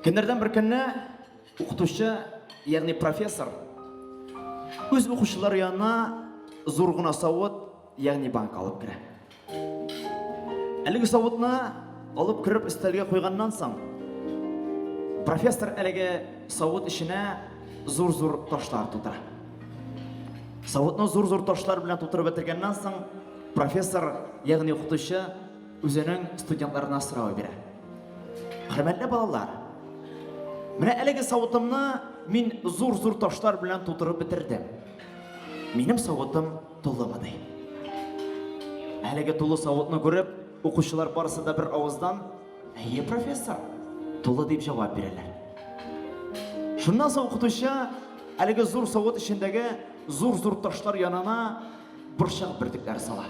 Көннәрдән бер көнне укытучы, ягъни профессор, үз укучылары янына зур гына савыт, ягъни банка алып керә. Әлеге савытны алып кереп өстәлгә куйганнан соң, профессор әлеге савыт эченә зур-зур ташлар тутыра. Савытны зур-зур ташлар белән тутырып бетергәннән соң, профессор, ягъни укытучы, үзенең студентларына сорау бирә. Хөрмәтле балалар, менә әлеге савытымны мин зур-зур ташлар белән тутырып бетердем. Минем савытым тулымы ди. Әлеге тулы савытны күреп, укучылар барысы да бер авыздан, "Әйе, профессор, тулы" дип җавап бирәләр. Шуннан соң укытучы әлеге зур савыт эчендәге зур-зур ташлар янына борчак бөртекләре сала.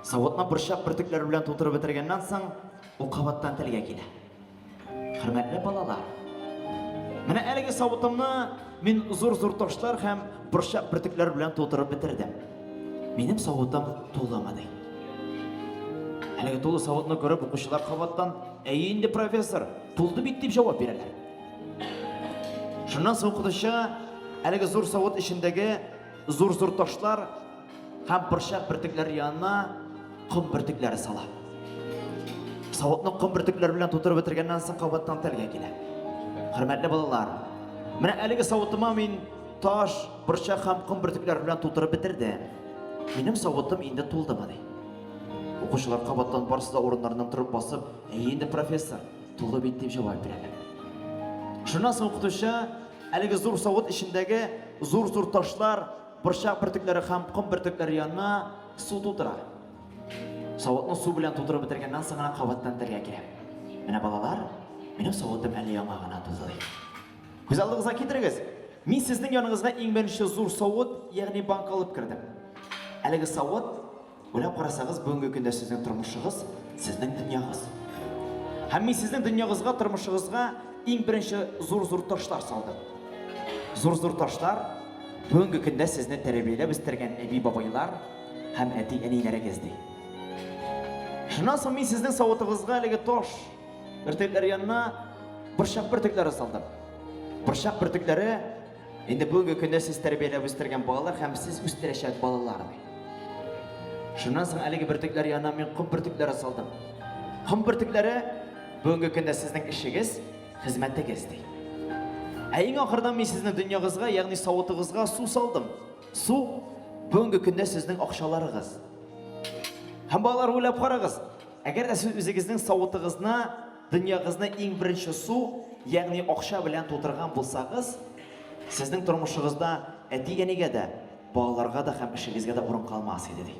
Савытны борчак бөртекләре белән тутырып бетергәннән соң, ул кабаттан телгә килә. Хөрмәтле балалар, менә әлеге савытымны мин зур-зур ташлар һәм борчак бөртекләре белән тутырып бетердем. Минем савытым тулымы ди. Әлеге тулы савытны күреп, укучылар кабаттан, "Әйе инде, профессор, тулды бит" дип җавап бирәләр. Шуннан соң укытучы әлеге зур савыт эчендәге зур-зур ташлар һәм борчак бөртекләре янына ком бөртекләре сала. Савытны ком бөртекләре белән тутырып бетергәннән соң кабаттан телгә килә. Хөрмәтле балалар, менә әлеге савытыма мин таш, борчак һәм ком бөртекләре белән тутырып бетердем. Минем савытым инде тулдымы ди. Укучылар кабаттан барысы да урыннарыннан торып басып, әйе инде профессор, тулы бит дип җавап бирәләр. Шуннан соң укытучы әлеге зур савыт эчендәге зур-зур ташлар, борчак бөртекләре һәм ком бөртекләре янына су тутыра. Савытны су белән тутырып бетергәннән соң гына кабаттан телгә килә. Менә балалар, минем савытым әле яңа гына тулды. Күз алдыгызга китерегез. Мин сезнең яныгызга иң беренче зур савыт, ягъни банка алып кердем. Әлеге савыт Уйлап карасагыз, бүгенге көндә сезнең тормышыгыз, сезнең дөньягыз. Һәм мин сезнең дөньягызга, тормышыгызга иң беренче зур-зур ташлар салдым. Зур-зур ташлар бүгенге көндә сезне тәрбияләп үстергән әби-бабайлар һәм әти-әниләрегез ди. Шуннан соң мин сезнең савытыгызга әлеге таш бөртекләре янына борчак бөртекләре салдым. Борчак бөртекләре Инде бүгенге көндә сез тәрбияләп үстергән балалар һәм сез үстерәчәк балалар. Шуннан соң әлеге бөртекләр янына мин ком бөртекләре салдым. Ком бөртекләре бүгенге көндә сезнең эшегез, хезмәтегез ди. Ә иң ахырдан мин сезнең дөньягызга, ягъни савытыгызга су салдым. Су бүгенге көндә сезнең акчаларыгыз. Һәм балалар уйлап карагыз, әгәр дә сез үзегезнең савытыгызны Дөньягызны иң беренче су, ягъни акча белән тутырган булсагыз, сезнең тормышыгызда әти-әнигә дә, балаларга да һәм эшегезгә дә урын калмас иде, ди.